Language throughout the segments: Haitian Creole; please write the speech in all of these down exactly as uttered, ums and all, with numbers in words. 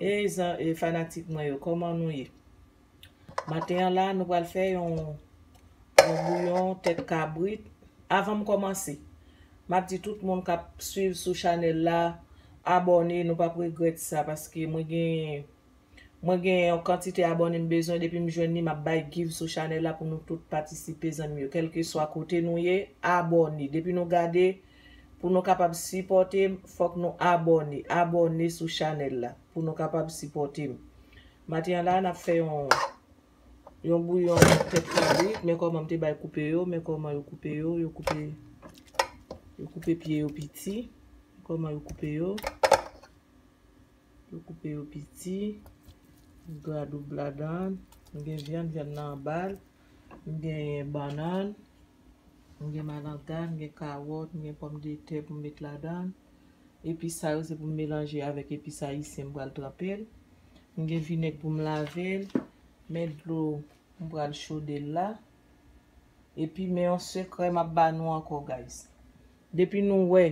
E zan-, e fanatik mwen yo, kòman nou ye? Maten an la, nou pral fè yon, yon bouyon tèt kabrit. Avan m kòmanse, m ap di tout moun k ap swiv sou chanèl la, abòne, nou p ap regrèt sa, paske mwen gen, mwen gen yon kantite abòne m bezwen, depi m jwenn li, m ap bay give sou chanèl la pou nou tout patisipe, zanmi yo. Kèlkeswa kote nou ye, abòne. Depi nou gade, pou nou kapab sipòte m, fòk nou abòne. Abòne sou chanèl la pou nou kapab sipòte m. Maten an la, n ap fè yon, yon bouyon tèt kabrit. Men kòman m te bay koupe yo, men kòman yo koupe yo, yo koupe, yo koupe pye yo piti. Kòman yo koupe yo. Yo koupe yo piti. Gwadoub ladan. M gen vyann, vyann nan anba l. M gen bannann. M gen malanga, m gen kawòt, m gen pòmdetè pou m met ladan. Epis sa yo se pou m melanje avèk epis ayisyen m pral tranpe l. M gen vinèg pou m lave l. Men dlo m pral chode l la. Epi men yon sekrè m ap ba nou ankò, guys. Depi nou wè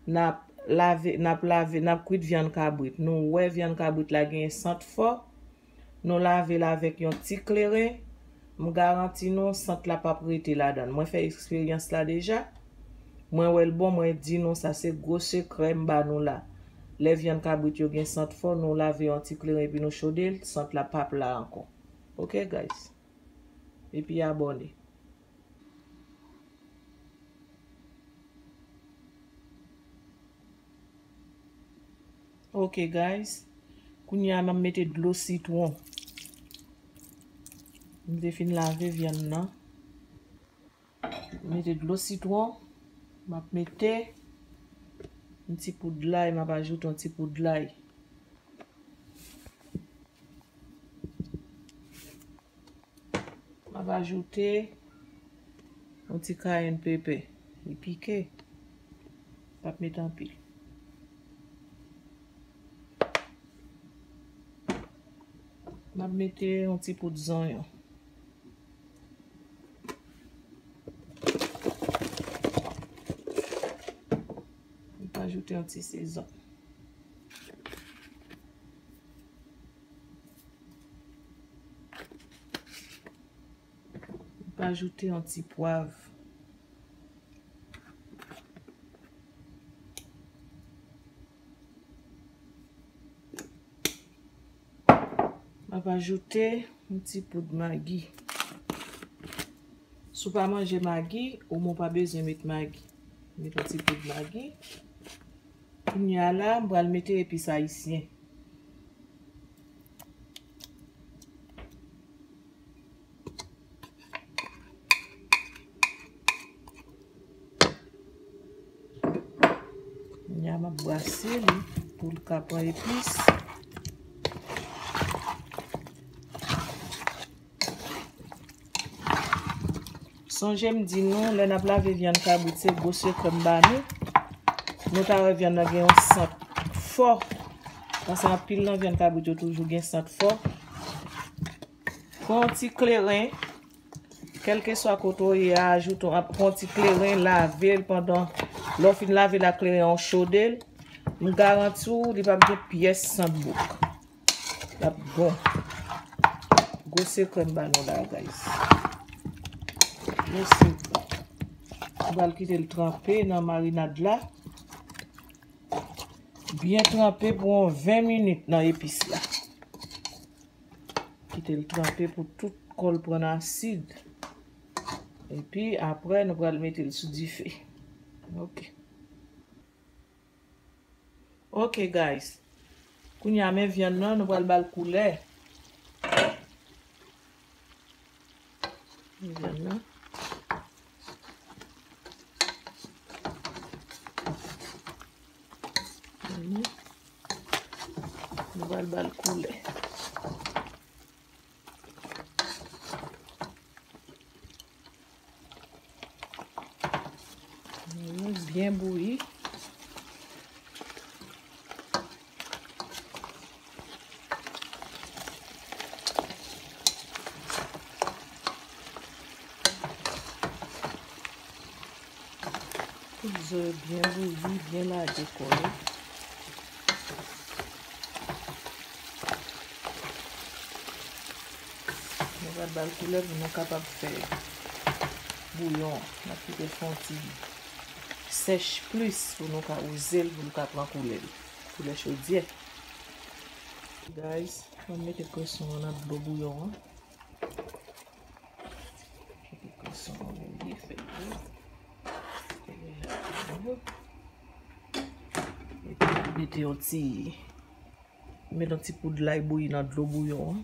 n ap lave, n ap lave, n ap kwit vyann kabrit, nou wè vyann kabrit la gen sant fò, nou lave l avèk yon ti kleren, m garanti nou sant la p ap rete ladan l. Mwen fè eksperyans la deja. Mwen wè l bon, mwen di nou sa se gwo sekrè m ba nou la. Lè vyann kabrit yo gen sant fò, nou lave yon ti kleren epi nou chode l, sant la p ap la ankò. Ok, guys? Epi abòne. Ok, guys. Kounye a, m ap mete dlo sitwon. M te fin lave vyann nan. Mete dlo sitwon. M ap mete yon ti poud lay. M ap ajoute yon ti poud lay. M ap ajoute yon ti cayenne pepper. Li pike. M p ap met anpil. M ap mete yon ti poud zonyon. M ap ajoute yon ti sezon. M ap ajoute yon ti pwav. M ap ajoute yon ti poud magi. Si w pa manje magi, ou menm w pa bezwen met magi. Met yon ti poud magi. Kounye a la, m pral mete epis ayisyen. Kounye a m ap brase li pou l ka pran epis. Sonje m di nou, lè n ap lave vyann kabrit, se gwo sekrè m ba nou. Nou ta wè vyann nan gen yon sant fò. Paske anpil nan vyann kabrit yo toujou gen sant fò. Pran yon ti kleren, kèlkeswa kote w ye a, ajoute yon, pran yon ti kleren, lave l pandan lè w fin lave l ak kleren an, w chode l. M garanti w, li p ap gen pyès sant bouk. L ap bon. Gwo sekrè m ba nou la, guys. Gwo sekrè. M pral kite l tranpe nan marinad la. Byen tranpe pou yon ven minit nan epis la. Kite l tranpe pou tout kò l pran asid. Epi apre, nou pral mete l sou dife. Ok. Ok, guys. Kounye a, men vyann nan, nou pral ba l koulè. Men vyann nan. Mhm. Nou pral ba l koulè. Byen bouyi. Tout zo yo byen bouyi, byen lage kò yo. Pral ba l koulè pou nou kapab fè bouyon an. N ap kite l fè yon ti sèch plis pou nou ka wouze l, pou l ka pran koulè l. Koulè chodyè. Guys, mwen mete kreson an nan dlo bouyon an. Mete kreson an bouyi, fè l bouyi. Fè l bouyi. Epi mete yon ti Met yon ti poud lay bouyi nan dlo bouyon an.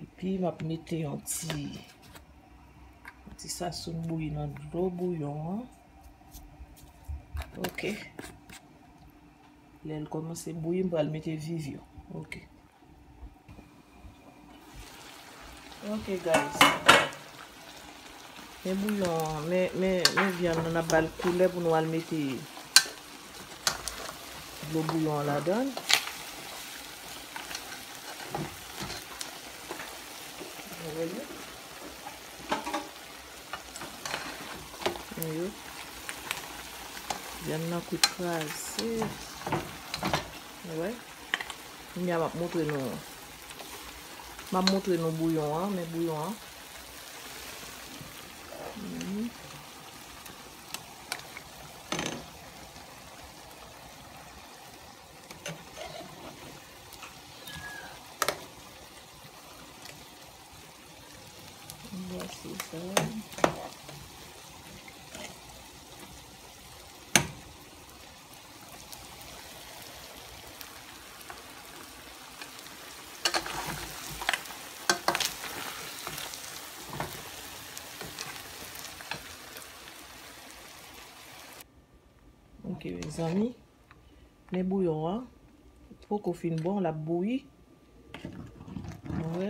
Epi m ap mete yon ti, yon ti sasoun bouyi nan dlo bouyon an. Ok. Lè l kòmanse bouyi, m pral mete viv yo. Ok. Ok, guys. Men bouyon an, men, men, men vyann nan, n ap ba l koulè pou nou al mete dlo bouyon an ladan l. Wè yo. Men yo. Vyann nan kwit kraze. Wè. Kounye a m ap montre nou. M ap montre nou bouyon an, men bouyon an. Mhm. Voici sa. Ok, mezanmi. Men bouyon an poko fin bon, l ap bouyi. Wè.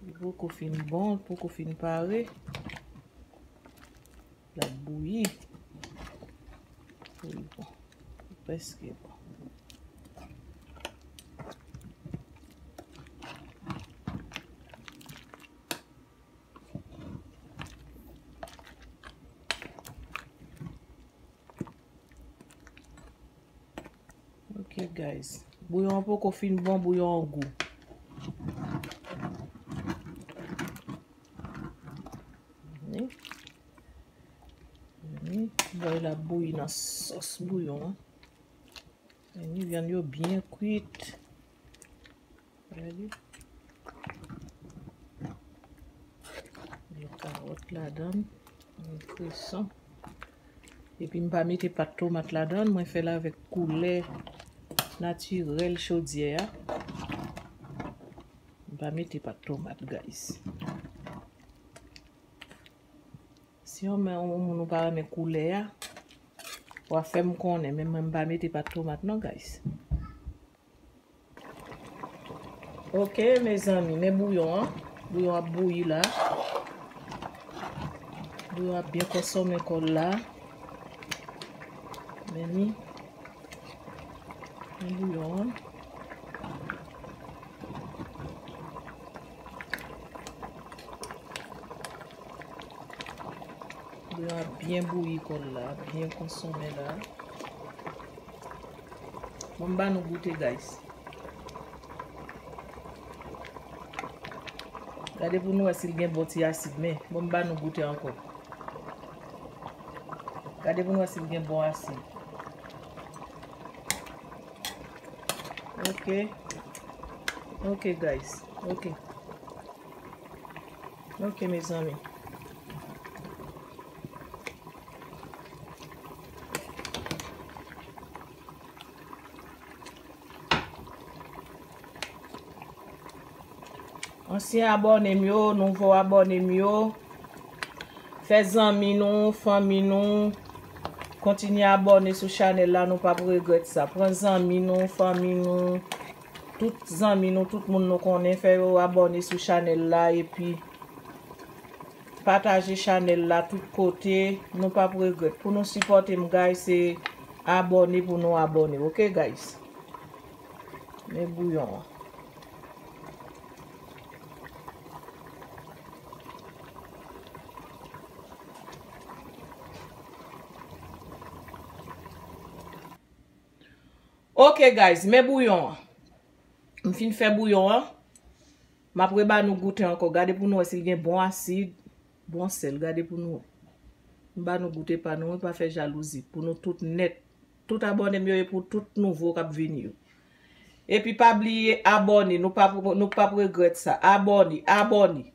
Li poko fin bon, li poko fin pare. L ap bouyi. Wi, bon. Li prèske bon. Ok, guys. Bouyon an poko fin bon, bouyon an gou. Ni. Ni. Bòy la bouyi nan sòs bouyon an. Ni vyann yo byen kwit. Gade. Gen kawòt ladan l, gen kreson. Epi m pa mete pat tomat ladan l, mwen fè l avèk koulè natirèl chodyè a. M pa mete pat tomat, guys. Si yon men yon moun ou pa renmen koulè a, w a fè m konnen, men mwen m pa mete pat tomat non, guys. Ok, mezanmi, men bouyon an. Bouyon ap bouyi la. Bouyon ap byen konsome kò l la. Men ni. Men bouyon an. Bouyon ap byen bouyi kò l la, byen konsome la. Bon, m ba nou goute, guys. Gade pou nou wè si l gen bon ti asid, men bon, m ba nou goute ankò. Gade pou nou wè si l gen bon asid. Ok. Ok, guys. Ok. Ok, mezanmi. Ansyen abòne m yo, nouvo abòne m yo, fè zanmi nou, fanmi nou, kontinye abòne sou chanèl la, nou p ap regrèt sa. Pran zanmi nou, fanmi nou, tout zanmi nou, tout moun nou konnen, fè yo abòne sou chanèl la, epi pataje chanèl la tout kote, nou p ap regrèt. Pou nou sipòte m, guys, se abòne pou nou abòne, ok, guys? Men bouyon an. Ok guys, men bouyon an. M fin fè bouyon an. M ap reba nou goute ankò. Gade pou nou wè si l gen bon asid, bon sèl. Gade pou nou wè. M ba nou goute pa nou, wi, pa fè jalouzi. Pou nou tout nèt. Tout abòne m yo e pou tout nouvo k ap vini yo. Epi pa bliye abòne, nou p ap nou p ap regrèt sa. Abòne, abòne.